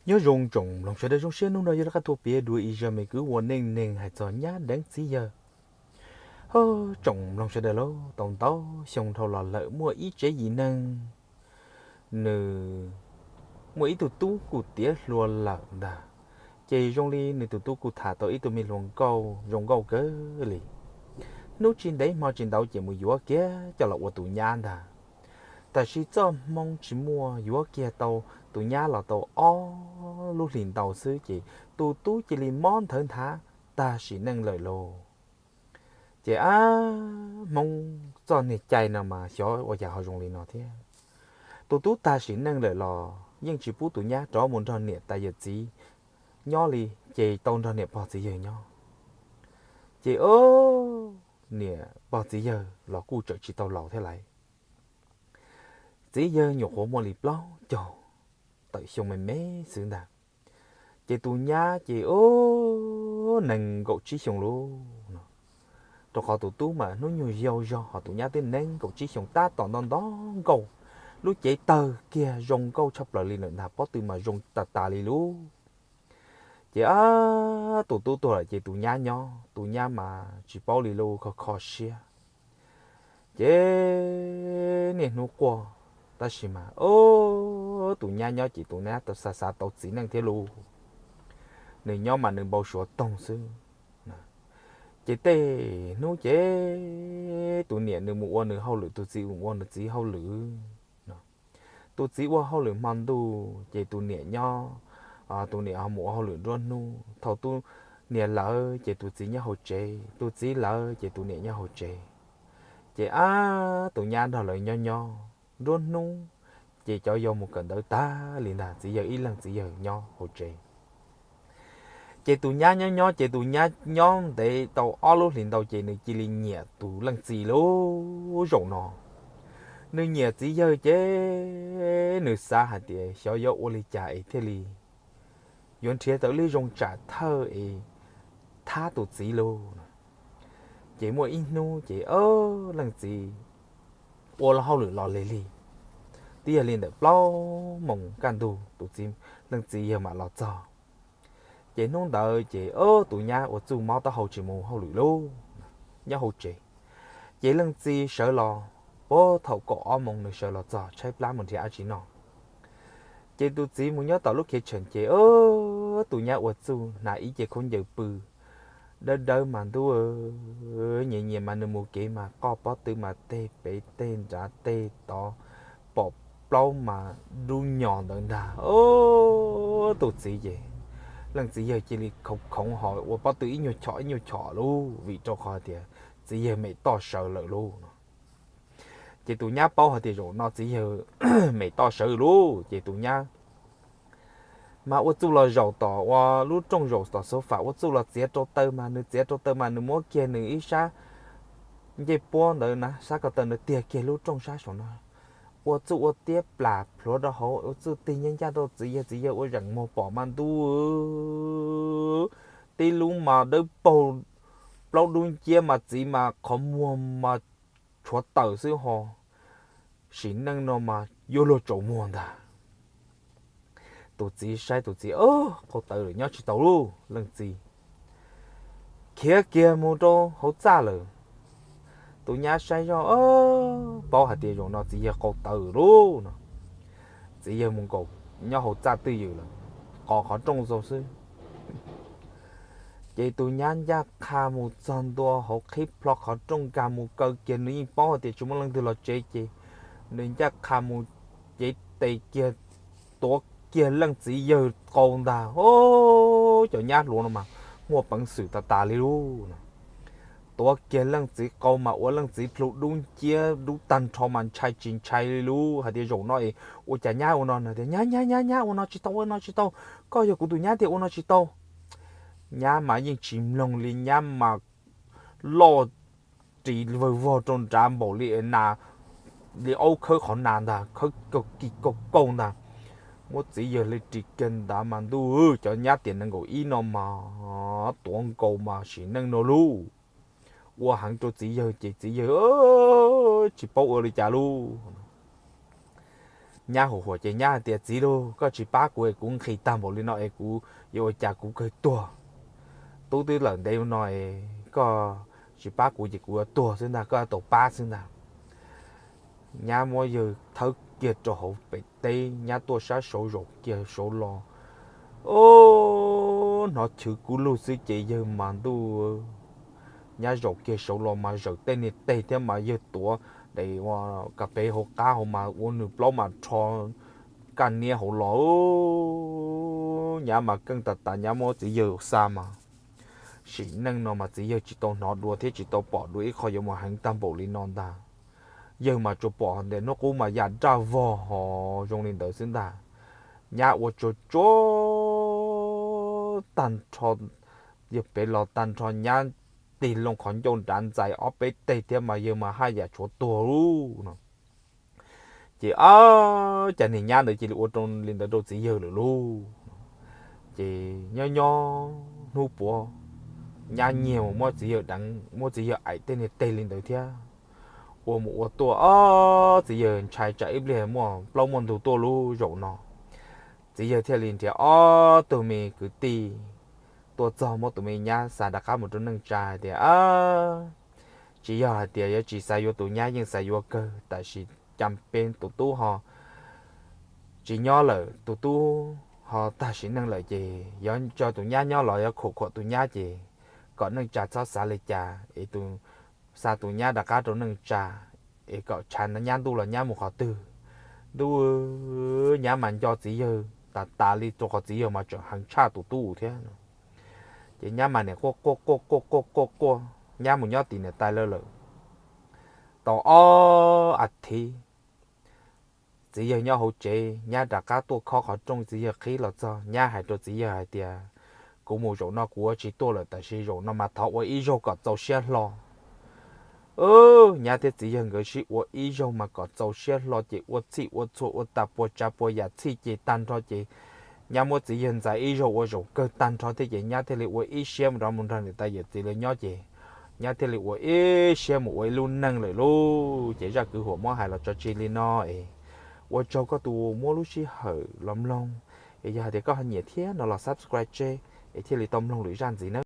Nyob zoo tsoom mloog sawv daws, zoo siab hnub no yog rov qab tuaj piav dua ib zaj me kwv ua neej neeg hais txog nyab deev txiv yawg. Ho tsoom mloog sawv daws lauj, tau ntau xyoo dhau los lawm muaj ib tsev yim neeg, nws muaj ib tug tub kuj tiav hluas lawm ntag. Ces zoo li nws tus tub kuj tham tau ib tug me hluas nkauj zoo nkauj kawg li. Hnub tsis ntev hmo tsis ntau ces mus yuav kiag coj los ua tus nyab ntag. Tab sis txoj hmoo tsis muaj, yuav kiag tau tus nyab los tau ob lub hlis ntau xwb ces tus tub cia li mob nthawv nthav tag sim neej lawm lauj. Ces ab, Hmoob txoj niag cai no mas xyov ua cas ho zoo li no thiab. Tus tub tag sim neej lawm los yeej tsis pub tus nyab rov mus nrog niam tais yawm txiv nyob li, ces tau nrog niam pog txiv yawg nyob. Ces o, niam pog txiv yawg los kuj tseem tsis tau laus thiab lais. Txiv yawg nyuam qhuav muaj li plaub caug tawm xyoo me me xwb ntag. Ces tus nyab ces o, nees nkaum tsib xyoo lauj no. Rau qhov tus tub mas hnub nyoog yau zog, ho tus nyab twb nees nkaum tsib xyoo tab tom nto nto nkauj, lub cev tawg kiag zoo nkauj tshaj plaws li lawm ntag, pob tw mas zoo tas tas li lauj. Ces ab, tus tub tuag lawm ces tus nyab nyob, tus nyab mas tsis paub li lauj, kho kho siab. Ces niaj hnub quaj, tab sis mas o, tus nyab nyob ces tus nyab xav xav tau txiv neej thiab lauj. Nws nyob mas nws npau suav toog xwb. Ces tej hnub ces tus niam nws mus ua nws hauj lwm, tus txiv mus ua nws txiv hauj lwm. Tus txiv ua hauj lwm hmo ntuj ces tus niam nyob, tus niam ho mus ua hauj lwm nruab hnub. Thaum tus niam lawv ces tus txiv nyob hauv tsev, tus txiv lawv ces tus niam nyob hauv tsev. Ces ab, tus nyab nrog lawv nyob nyob, nruab hnub ces cov yau mus kawm ntawv tag li ntag, txiv yawg ib leeg txiv yawg nyob hauv tsev. Ces tus nyab nyob nyob ces tus nyab nyob ntev tau ob lub hlis ntau ces nws cia li nyiam tus leej txiv lauj. Zaum no nws nyiam txiv yawg ces nws xav hais tias xyov yuav ua li cas es thiaj li yuav nrhiav tau ib lub zoo tsam thawj es thab tus txiv lauj. Ces muaj ib hnub ces leej txiv ua hauj lwm los lig lig, twb yog li ntawm plaub moos kaj ntug tus txiv, leej txiv yawg mam los txog. Ces hnub ntawd ces tus nyab ua txuj mob taub hau tsis mus hauj lwm lauj, nyob hauv tsev. Ces leej txiv sawv los, puag thaum kaum ob moos nws sawv los txog tshaib plab mus nrhiav dab tsi noj. Ces tus txiv mus nyob tom lub kitchen ces tus nyab ua txuj hnav ib ce khaub ncaws pw dawb dawb mas ntuj, nyias nyias mas nws mus kev mas qoj pob tw mas teg pem teg nrad teg tod, pom plaub mas dub nyos ntawd ntag. Tus txiv ces, leej txiv yawg cia li khoov khoov ho ua pob tw ib nyuag chom ib nyuag chom lauj, vim rau qhov tias txiv yawg mem toj sawv lawm lauj no. Ces tus nyab paub hais tias zaum no txiv yawg mem toj sawv lauj, ces tus nyab mas ua txuj los zaum tom ua lub rooj zaum tom sofa, ua txuj los txiav rau taw mas nws txiav rau taw mas nws muab kiag nws ib sab ncej puab ntawd na, sab ko taw ntawd tiag kiag lub rooj sab saum no, ua txuj ua tiab plam plhuav rau hauv, ua txuj tig nyab ncaj rau txiv yawg, txiv yawg ua zeem muag pom mas ntuj, tib lub mas dawb paug, plaub dub nciab mas txiv mas qhov muag mas tshuav taws xwb ho, sim neej no mas yuav luag tsaus muag ntag. Tus txiv saib tus txiv, qau taw lawm nyob tsis tau lauj, leej txiv khiav kiag mus rau hauv txaj lawm. Tus nyab saib zoj, paub hais tias zaum no txiv yawg qau taw lauj no, txiv yawg mus nkaum nyob hauv txaj twj ywm lawm, qos qhov rooj xwb. Ces tus nyab ncaj qha mus txog ntua hauv qhib plho qhov rooj nkag mus kaw kiag, nws yeej paub hais tias tsis muaj leej twg los tsev ces nws ncaj qha mus cev tes kiag, tuav kiag leej txiv yawg qau ntag. Cov nyab hluas no mas muaj peev xwm tas tas li lauj. Tuav kiag leej txiv qau mas ua leej txiv plhu dub nciab dub tag nrho mas ntshai tsis ntshai li lauj, hais tias zaum no es ua cas nyab ua no, tias nyab nyab nyab nyab ua no tsis tau, ua no tsis tau, koj yog kuv tus nyab tiag, ua no tsis tau. Nyab mas yeej tsis mloog li, nyab mas loj ris vawg vog rau nrad npaum li nas, li aub khawb qhov nas ntag, khawb kaug kig kaug kaug ntag. Muab txiv yawg li ris kiag nrad mas ntuj, cov nyab tiam nees nkaum ib no mas tuav nkaus mas sim neej no lauj. Ua heev rau txiv yawg ces txiv yawg tsis paub ua li cas lauj. Nyab hu huam ces nyab hais tias, Txiv lauj, koj tsis pab kuv es kuv nqhis tag npaum li no es kuv yuav ua cas kuv kawg tuag. Tub twb lawm ntev no es koj tsis pab kuv ces kuv yuav tuag xwb ntag, koj tau pab xwb ntag. Nyab muab yawg thawb kiag rau hauv pem teb, nyab tuaj sab saud zaum kiag saud los. Hnov chwv kub lug xwb ces yawg mas ntuj, nyab zaum kiag saud los mas zawm tej niag teg thiab mas yawg tuav daim kas pev hauv qab hauv mas ua nws plaub mas rho kaj niab hauv los. Nyab mas keej tas tas, nyab muab txiv yawg xa mas sim neej no mas txiv yawg tsis tau hnov dua thiab tsis tau pom dua ib qho yuav mus heev tag npaum li no ntag. Yawg mas tsuas pom ntias hnub qub mas ya daj vog hos zoo li ntawd xwb ntag. Nyab ua tsuag tsuag tag nrho, yawg pem los tag nrho, nyab tig loo qhov ncauj nrad ntxais ob peb teg thiab mas yawg mas haj yam tshuav tuag lub no. Ces ob cag niag nyab ntawd cia li ua li ntawd rau txiv yawg lawm lauj. Ces nyob nyob hnub puav, nyab nyiag mus muab txiv yawg deev, muab txiv yawg aim tej niag teg li ntawd thiab. Ua mus ua tuaj ob txiv yawg ntshai tsam ib pliag muaj plaub muaj ntug tuaj lub zaum no. Txiv yawg thiaj li nrhiav ob tug me kwv tij tuaj txog, muab tus me nyab xa rov qab mus rau neej tsa hais tias, Tsis yog hais tias yuav tsis xav yuav tus nyab, yeej xav yuav kawg, tab sis cas peb tus tub ho tsis nyob lawm, tus tub ho tag sim neej lawm ces yuav tso tus nyab nyob los yuav khuam khuam tus nyab ces kom neej tsa txhob xav li cas es tus xa tus nyab rov qab rau neej tsa es kom tshav nyab ntuj los nyab mus qhov twg. Ntuj, nyab mas nco txiv yawg tas tas li rau qhov txiv yawg mas tseem heev tshaj tus tub thiab. Ces nyab mas niam quaj quaj quaj quaj quaj quaj quaj, nyab mus nyob tim niam tais lawv lawm tau ob a thiv. Txiv yawg nyob hauv tsev, nyab rov qab tuaj khob qhov rooj, txiv yawg qhib los txog, nyab hais rau txiv yawg hais tias, Kuv mus zaum no kuv yuav tsis tuaj lawm, tab sis zaum no mas thov ua ib zaug kom txaus siab hlo. Nyab thiab txiv yawg nkawd sib ua ib zaug mas kom txaus siab hlo ces ua txhij ua txhua ua tas puas tsav puas yam txhij ces tag nrho ces nyab muab txiv yawg ntxais ib zaug ua zaum kawg tag nrho thiab ces nyab thiaj li ua ib siab mus rov mus nrog niam tais yawm txiv lawv nyob ces nyab thiaj li ua ib siab mus ua ib lub neej lawm lauj. Ces zaj kwv huam muab hais los tso tseg li no es ua tsaug koj tus muab lub sij hawm los mloog. Es yog hais tias koj ho nyiam thiab no los subscribe tseg es thiaj li tau mloog lwm zaj ntxiv nawb.